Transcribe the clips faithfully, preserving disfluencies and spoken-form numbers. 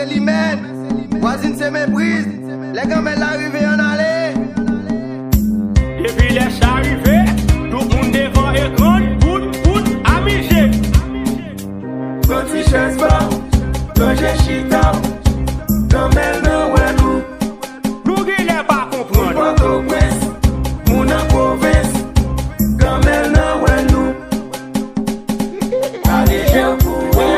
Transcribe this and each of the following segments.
Limèn, vwazin se mepriz. Lè granmè la rive, ann ale. Depi lè sa rive, tout moun devan ekran, bout, bout, amize. Pran ti chèz ba w, ranje chita w. Granmè l nan wè nou. Nou genlè pa konprann. Moun Pòtoprens, moun nan pwovens, granmè l nan wè nou. Gade jan pou wè,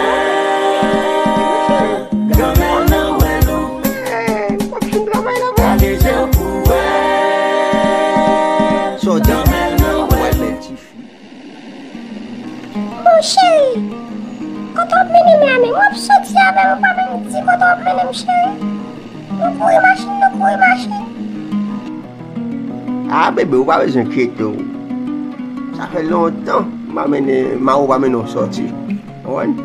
granmè l nan wè nou. Gade jan pou wè, granmè l nan wè nou. Bon, cheri, kote w ap mennen m la menm? W ap soti avè m, ou pa menm di kote w ap mennen m, cheri. Nou kouri machin, nou kouri machin. Ah, bebe, ou pa bezwen enkyete w. Sa fè lontan m pa mennen, Mawo pa mennen w sòti. Konprann?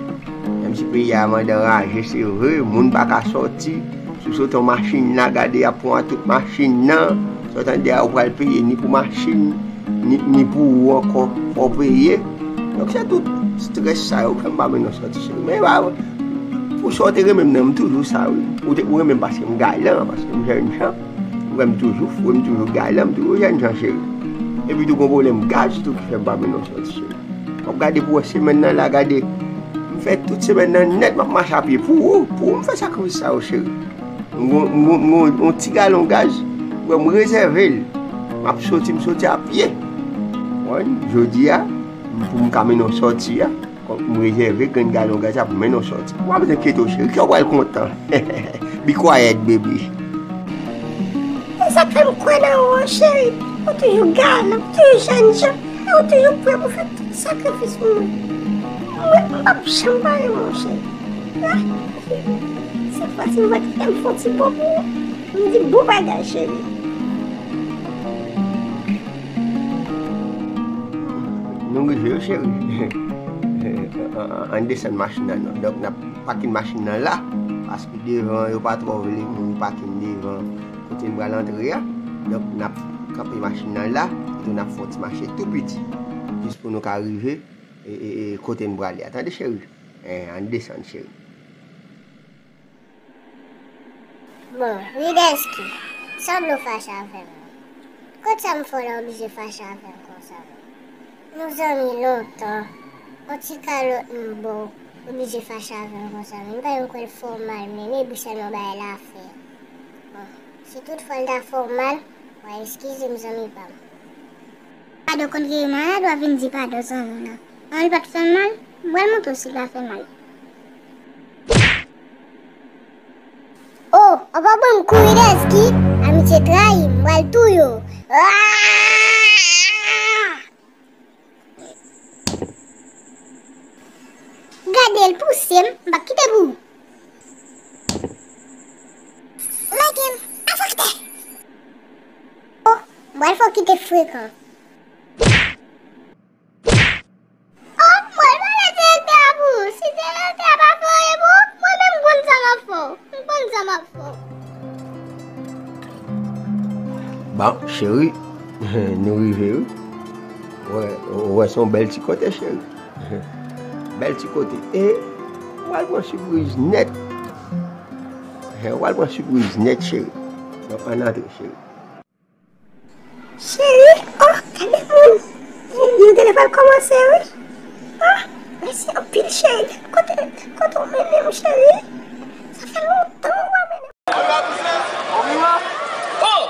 Menm si peyi a mande anraje, se vre, moun pa ka sòti. Si w sot yon machin la, gade y ap pran tout machin nan. Sa w tande a, ou pral peye ni pou machin, ni, ni pou ou ankò, fò w peye. Donk, se tout strès sa yo k fè m pa mennen w sòti, cheri. Men, ba, pou sa w te renmen m nan, m toujou sa, wi. Ou te, ou renmen m paske m galan, paske m jènjan. Ou wè m toujou fou, m toujou galan, m toujou jènjan, cheri. Epi tou, gon pwoblèm gaz tou ki fè m pa mennen w sòti, cheri. W ap gade pou wè semèn nan la, gade. M fè tout semèn nan nèt, m ap mache a pye pou ou, pou ou m fè sakrifis sa yo, cheri. M gon, m gon, m gon yon ti galon gaz, wè m rezève l. M ap soti, m soti a pye. Konprann? Jodi a, m, pou m ka mennen w sòti a, m rezève grenn galon gaz la pou m mennen w sòti. Ou pa bezwen enkyete w, cheri, kè w pral kontan. Be quiet, baby. Se sa k fè m kwè nan ou an, cheri. Ou toujou galan, ou toujou jènjan, e ou toujou prè pou fè tout sakrifis pou mwen. Mwen, m p ap janm pa renmen w, cheri. Ah, se fwa si m va kite m fè yon ti bo pou ou. M di bon bagay, cheri. Nou rive wi, cheri. An, an, ann desann machin nan non. Donk, n ap pakin machin nan la, paske devan, yo pa twò vle moun pakin devan kote n pral antre a. Donk, n ap kanpe machin nan la, epi n ap fè yon ti mache tou piti, jis pou nou ka rive, e, e, e, kote n prale a. Tande, cheri? Eh, ann desann, cheri. Bon, Rideski, sanble w fache avè m. Kot sa m fè w la oblije fache avè m konsa menm? Nou zanmi lontan, yon ti kalòt m ba w, oblije fache avè m konsa menm. M pa menm kwè l fè w mal menm, e bri sèlman bagay la fè. Bon, si tout fwa l ta fè w mal, w a eskize m zanmi pa m. Padon konn rive malad, w a vin di padon zanmi w nan. An, li pa t fè m mal, m pral montre w si l pa fè mal. Oh, w ap ban m kou Rideski, amitye trayi, m pral touye w. Ah! Gade l pouse m, m p ap kite pou ou. Lage m, avòkatè! Oh, m pral fè w kite frekan. Oh, m pral pale direktè a pou ou. Si direktè a pa fè anyen pou ou, mwen menm m konn sa m ap fè w. M konn sa m ap fè w. Bon, cheri, nou rive wi. Ou wè, ou wè se yon bèl ti kote, cheri. Bèl ti kote. E ou pral pran sipriz nèt. Ou pral pran sipriz nèt, cheri. Donk, ann antre, cheri. Cheri, oh, gade moun. Yo genlè pral kòmanse, wi. Oh, mèsi anpil, cheri. Kote, kote w mennen m, cheri? Sa fè lontan w pa mennen m. Oh!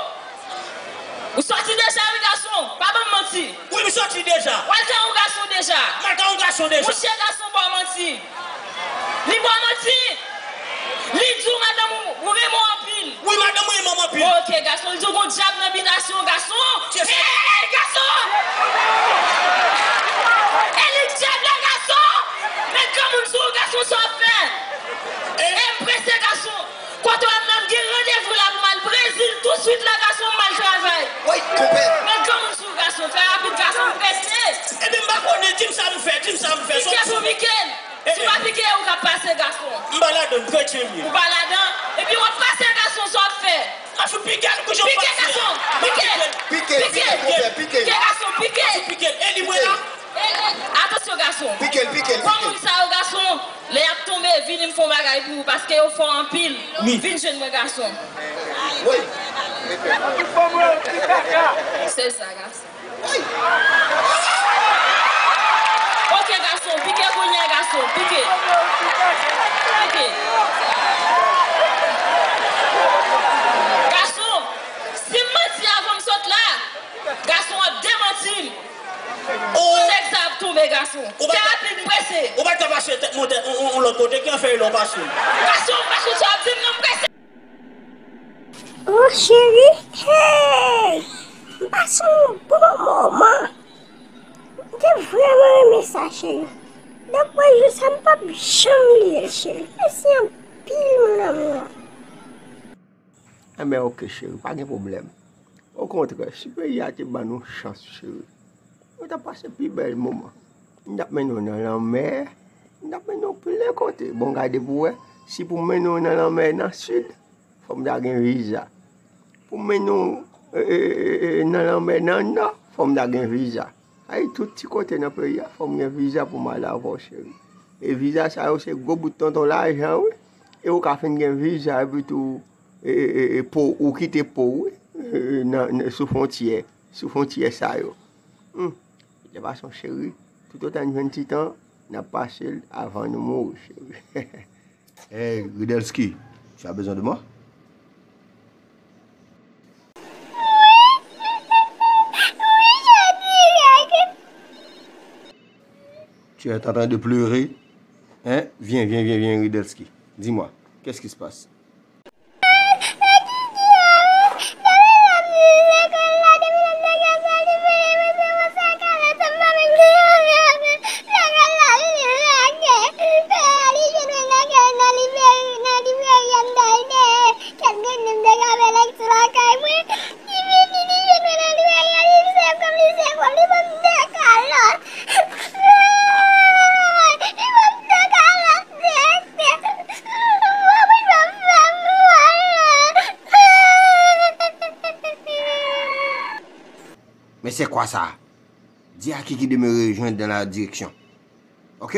Ou sòti deja, wi, gason. Pa ban m manti. Wi, m sòti deja. W al kay yon gason deja. M al kay yon gason deja. Monchè, gason ba w manti. Li ba w manti. Li di w madanm ou, ou renmen w anpil. Wi, madanm mwen renmen m anpil. Bon, oke, gason. Li di w gon dyab nan bitasyon w, gason. Se sa. Ey, gason! E li dyab la, gason! Met granmoun sou ou, gason, sa w ap fè? E m prese, gason. Kote w ap nan gen randevou la pou m al Brezil tousuit la, gason, m al travay. Woy, konpè. Met granmoun sou ou, gason, fè rapid, gason, m prese. Ebyen, m pa konnen, di m sa m fè, di m sa m fè. Pike pou pike l. Si w pa pike, ou ka pase, gason. M pa ladan, m trè tyenm ye. Ou pa ladan? Epi w ap pase, gason, sa w ap fè? Gason, pike l, kouche w pase. Pike, gason, pike. Pike, pike, pike, pike, gason, pike. Gason, pike l. E li mwen la. Atansyon, gason. Pike l, pike l, pike l. Kòm moun sa yo, gason, lè y ap tonbe, vini m fè yon bagay pou ou, paske yo fò anpil. Wi. Vin jwenn mwen, gason. Wi. Se sa, gason. Wi. Ok, gason, pike kounye a, gason, pike. Pike. Gason, si m manti avan m sot la, gason ap demanti m. Ou nèg sa ap tonbe, gason. Ou pa ta, rapid, prese. Ou pa ta mache tèt monte yon, yon, yon lòt kote, ki an fè lè w pase? Gason, ou pa sou sa ap di m non, prese. Oh, cheri, hey! M pase yon bon moman. M te vrèman renmen sa, cheri. Depi jou sa, m p ap janm bliye l, cheri. Mèsi anpil, mon amour. Enben, ok, cheri, pa gen pwoblèm. Okontrè, si peyi a te ban nou chans, cheri, nou t ap pase pi bèl moman. M t ap mennen w nan lanmè, m t ap mennen w plen kote. Bon, gade pou w wè, si pou m mennen w nan lanmè nan sid, fò m ta gen viza. Pou m mennen w, e, e, e, e, nan lanmè nan nò, fò m ta gen viza. Ay, tout ti kote nan peyi a, fò m gen viza pou m ale avè w, cheri. E viza sa yo, se gwo bout tonton lajan, wi. E ou ka fin gen viza, epi tou, e, e, e, e, po, ou kite po, wi, e, e, nan, nan, sou fwontyè, sou fwontyè sa yo. Hmm. De fason, cheri, toutotan n jwenn ti tan, n ap pase l avan nou mouri, cheri. Hey, Ridelski, tu as besoin de moi? Tu es en train de pleurer? Hein? Viens, viens, viens, viens, Ridelski. Dis-moi, qu'est-ce qui se passe? Men se kwa sa? Di a Kiki de me rejoindre dans la direction. Ok?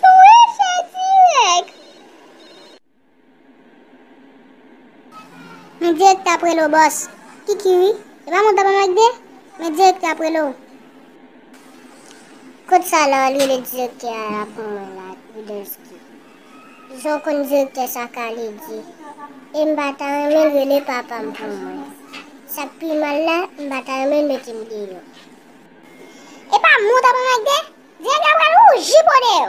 Wi, chè dirèk. Men direktè ap rele w, bòs. Kiki, wi. E pa mwen, Taban Magde? Men direktè ap rele w. Kot sa la, w al rele direktè a la pou mwen la, Ridelski? Jan w konn direktè sa ka ledi. E m pa ta renmen l rele papa m pou mwen. Sa k pi mal la, m pa ta renmen l mete m deyò. E pa mwen w t ap anmède? Direktè a pral wouji po deyò.